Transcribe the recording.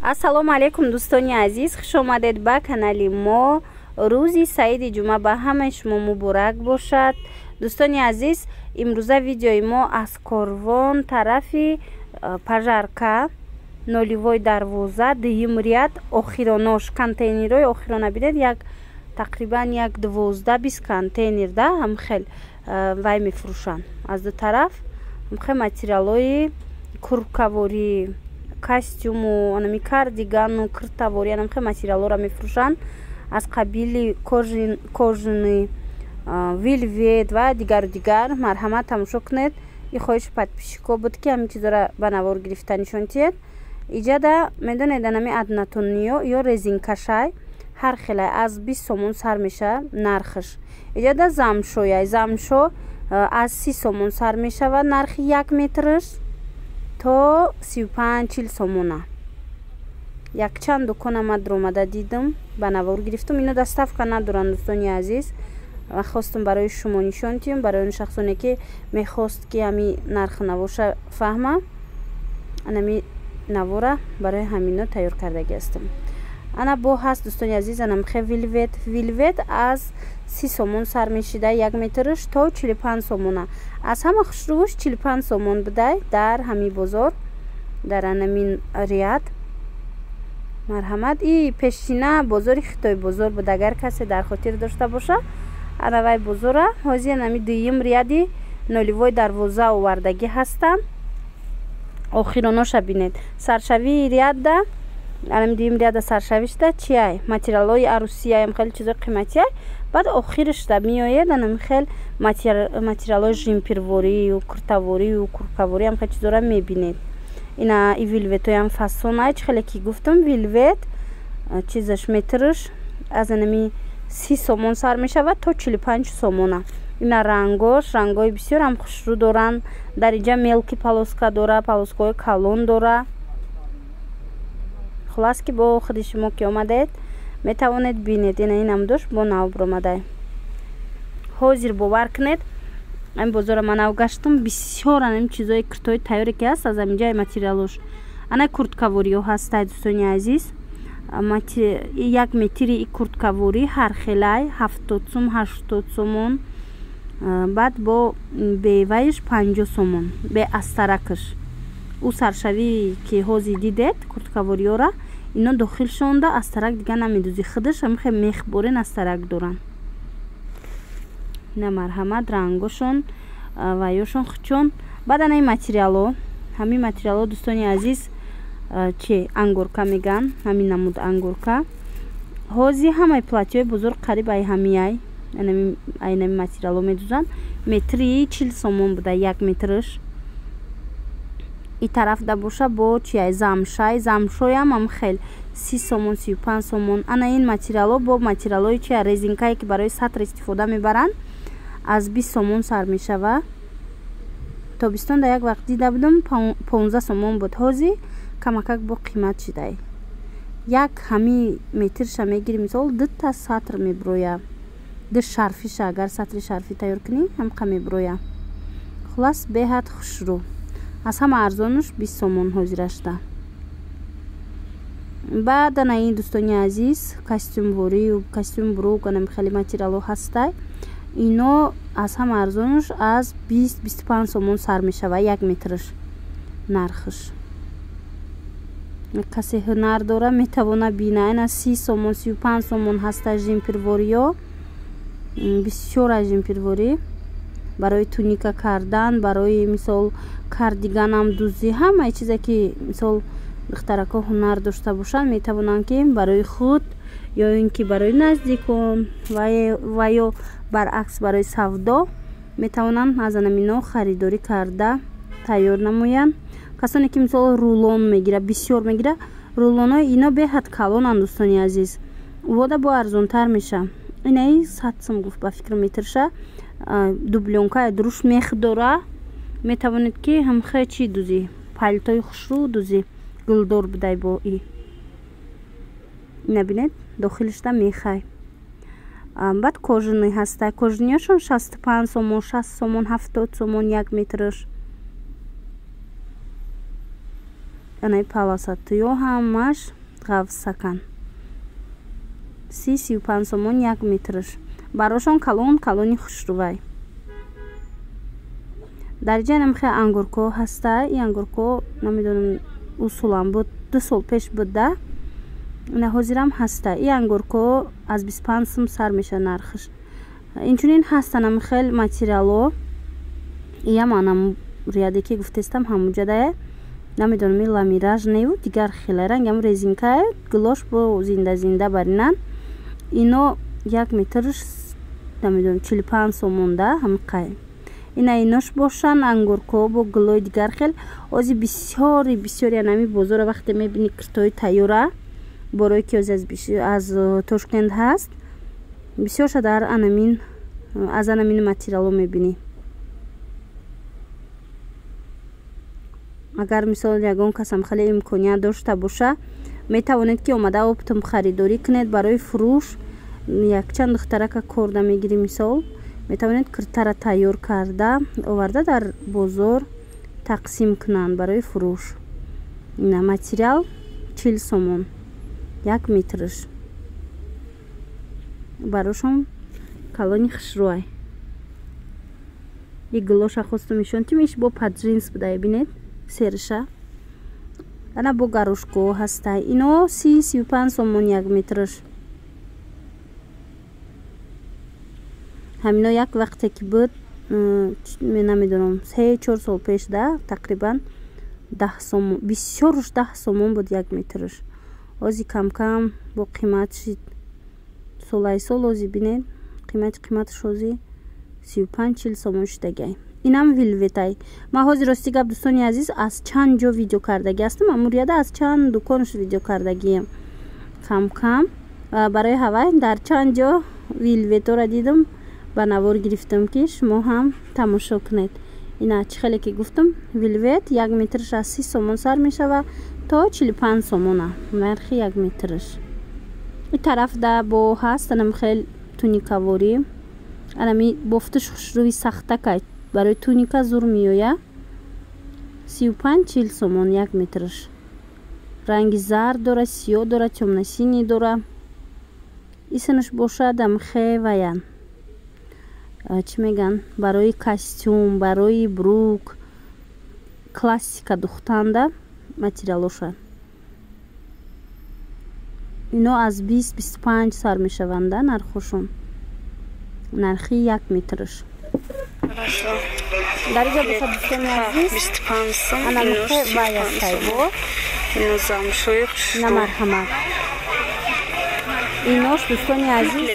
Ассалому алайкум, дӯстони азиз, хуш омадед ба канали мо. Рӯзи саиди ҷумъа ба ҳамаи шумо муборак бошад. Дӯстони азиз, имрӯза видеои мо аз Корвон тарафи Пожарка, Нолевой дарвоза, дуюм ряд, охиронош, контейнерҳои охирона бинед, як тақрибан як 12-20 контейнер да ҳамхел вай мефурӯшанд. Аз ду тараф ҳамхел материалҳои курткаворӣ, костюму, анами кардигану киртаворӣ, анамхел материалҳоро мефурӯшанд, аз қабили кожаный, вельвет ва дигару дигар. Марҳамат, тамошо кунед. И хоҳиши подписчикҳо буд, ки ҳамин чизоро ба навор гирифта нишон диҳед. Иҷада медонед, анами однотонныйё ё резинкашай, ҳар хелай, аз 20 сомон сар мешава нархаш. Иҷада замшояй, замшо аз 30 сомон сар мешавад нархи 1 метраш то 35-40 сомона. Якчанд дукона ма дуромада дидам, ба навор гирифтам. Ино доставка надоранд, дӯстони азиз. Хостам барои шумо нишон диҳам, барои он шахсоне, ки мехост, ки ҳами нархи навоша фаҳма. Анами навора барои ҳамино тайёр кардагӣ ҳастам. Ана бо ҳаст, дӯстони азиз, анамхе вельвет. Вельвет аз 30 сомон сар мешида 1 метрш то 45 сомона. Аз ҳама хушрӯш 45 сомон будай дар ҳамин бозор, дар анамин ряд. Марҳамат. И пешина бозори Хитой бозор буд, агар касе дар хотир дошта боша, анавай бозора ҳозир анами дуюм ряди Нолевой дарвоза овардагӣ ҳастанд. Охироноша бинед, саршавии ряда, анами дуюм ряда саршавишда чиай? Материалҳои арӯсияям, хеле чизои қиматиай. Баъд охирашда меояд анами хел материалҳои жемперворию, куртаворию, курткавориам, хел чизора мебинед. Ина и вельветоям фасонай, чӣ хеле ки гуфтам, вельвет чизаш метрш аз анами 30 сомон сар мешавад то 45 сомона. Ина рангош, рангҳои бисёрам хушрӯ доранд. Дар инҷа мелкий полоска дора, полоскаҳои калон дора. Хулас, ки бо худи шумо ки омадед, метавонед бинед. Ина инам дош бо нав биромадай ҳозир. Бовар кунед, ҳамин бозора ман нав гаштам, бисёр анами чизои киртои тайёре ки ҳаст, аз ҳаминҷаи материалош. Ана курткавориҳо ҳастай, дӯстони азиз. 1 метри и курткаворӣ ҳархелай 70 сум, 80 сомон, баъд бо бевайш 50 сомон, бе астаракаш. Ӯ саршавие ки ҳозир дидед курткавориёра, ино дохил шонда астарак дига намедӯзӣ, худаш ҳамихе мехборен астарак доранд. Ина марҳамат, рангошон ва ёшон хучон. Баъд ана ин материалҳо, ҳамин материалҳо, дӯстони азиз, чи ангорка мегӯянд, ҳамин намуд ангорка. Ҳозир ҳамаи платьеҳои бузург қариб ай ҳамияй, айнами материалҳо медӯзанд. Метри 40 сомон буда 1 метрш. И тарафда боша бо чиай? Замшай, замшоям ам хел 30 сомон, 35 сомон. Ана ин материалҳо бо материалҳои чия? Резинкае, ки барои сатр истифода мебаранд, аз 20 сомон сар мешава. Тобистон да як вақт дида будам, 15 сомон буд, ҳозир камакак бо қимат шидай. Як ҳами метрша мегири, мисол, дута сатр мебироя, ду шарфиша, агар сатри шарфӣ тайёр кунӣ, ҳамқа мебироя. Хулас, беҳад хушрӯ. Аз ҳама арзонаш 20 сомон ҳозирашда. Баъд ана ин, дӯстони азиз, костюмворию, костюм брюк, анами хеле материалҳо ҳастай. Ино аз ҳама арзонаш аз 20-25 сомон сар мешава 1 метрш нархаш. Касе ҳунар дора, метавона бина. Ина 30 сомон, 35 сомон ҳаста жемпервориё. Бисёр аз жемперворӣ барои туника кардан, барои мисол кардиганам дӯзӣ, ҳамаи чизе ки мисол духтаракҳо ҳунар дошта бошанд, метавонанд, ки барои худ ё ин ки барои наздикон ва ё баръакс барои савдо метавонанд аз анамино харидорӣ карда тайёр намоянд. Касоне ки мисол рулон мегира, бисёр мегира, рулонҳои ино беҳад калонанд, дӯстони азиз, вода бо арзонтар меша. Инаи 100 сум гуфт ба фикр метрша. Дублёнка дуруш мех дора, метавонед, ки ҳамхе чӣ дӯзӣ, палтои хушрӯ дӯзӣ, гулдор будай бо и. Ина бинед, дохилишда мехай. Баъд кожаный ҳастай, кожаныяшон 65 сомон, 60 сомон, 70 сомон 1 метрш. Анаи паласатуё ҳамаш ғафсакан. 30-35 сомон як метрш. Барошон калон калони хушрувай. Дар ҷа намхе ангурко ҳаста. И ангурко намедонам усулам буд, 2 сол пеш буд да. Ина ҳозирам ҳаста. И ангурко аз 25 сум сар меша нархш. Инчунин ҳастан амхел материало. Иям анам ряде ки гуфтестам ҳамуҷадае. Намедонам и ламираж неву дигар хеле рангам резинкае, гулош бо зинда зинда баринан. Ино як метрш намедонам 45 сомон да ҳамқай. Ина инош бошан ангурко бо гулои дигар хел. Ози бисёри бисёри анами бозора вақте мебини киртои тайёра, борое ки ози аз Тошкент ҳаст, бисёрша дар анамин аз анамин материало мебинӣ. Агар мисол ягон касам хеле имконият дошта боша, метавонед ки омада оптом харидорӣ кунед барои фурӯш. Якчанд духтарака корда мегирӣ мисол, метавонед киртара тайёр карда оварда дар бозор тақсим кунанд барои фурӯш. Ина материал 40 сомон як метрш. Барошон калони хушрӯай. И гулоша хостум ишон тим, иш бо паджинс буда, бинед серша. Ана бо гарушко ҳаста. Ино 30-35 сомон як метрш. Ҳамино як вақте ки буд, намедонам, 3-4 сол пеш да, тақрибан 10 сомон, бисёруш 10 сомон буд як метрш. Ози кам-кам бо қимат шид. Солаи сол ози бинед, қиматаш ози 35-40 сомон шудагай. Инам вилветай. Ман ҳозир рости гап дӯстони азиз аз чанд ҷо видео кардагӣ ҳастам, амурияда аз чанд дуконш видео кардагием. Кам-кам барои ҳавай дар чанд ҷо вилветора дидам, ба навор гирифтам ки шумо ҳам тамошо кунед. Ина чӣ хеле ки гуфтам, вилвет як метрш аз 30 сомон сар мешава то 45 сомона нархи як метрш. И тараф да бо ҳаст анам хел туникаворӣ. Анами бофташ хушрӯи сахтакай, барои туника зур меоя. 35-40 сомон як метрш. Ранги зард дора, сиёҳ дора, тёмно-синий дора. Исинаш бошад амхе ваян. Чӣ меган? Барои костюм, барои брук, классика духтанда материалоша. Ино аз 20-25 сар мешаванда нархошон. Нархи як метрш. Дар иҷа бошад дӯстони азиз, 25 сом, ана нухе вай астай бо. Ино замшои хушрӯ. На марҳамат. Инош дӯстони азиз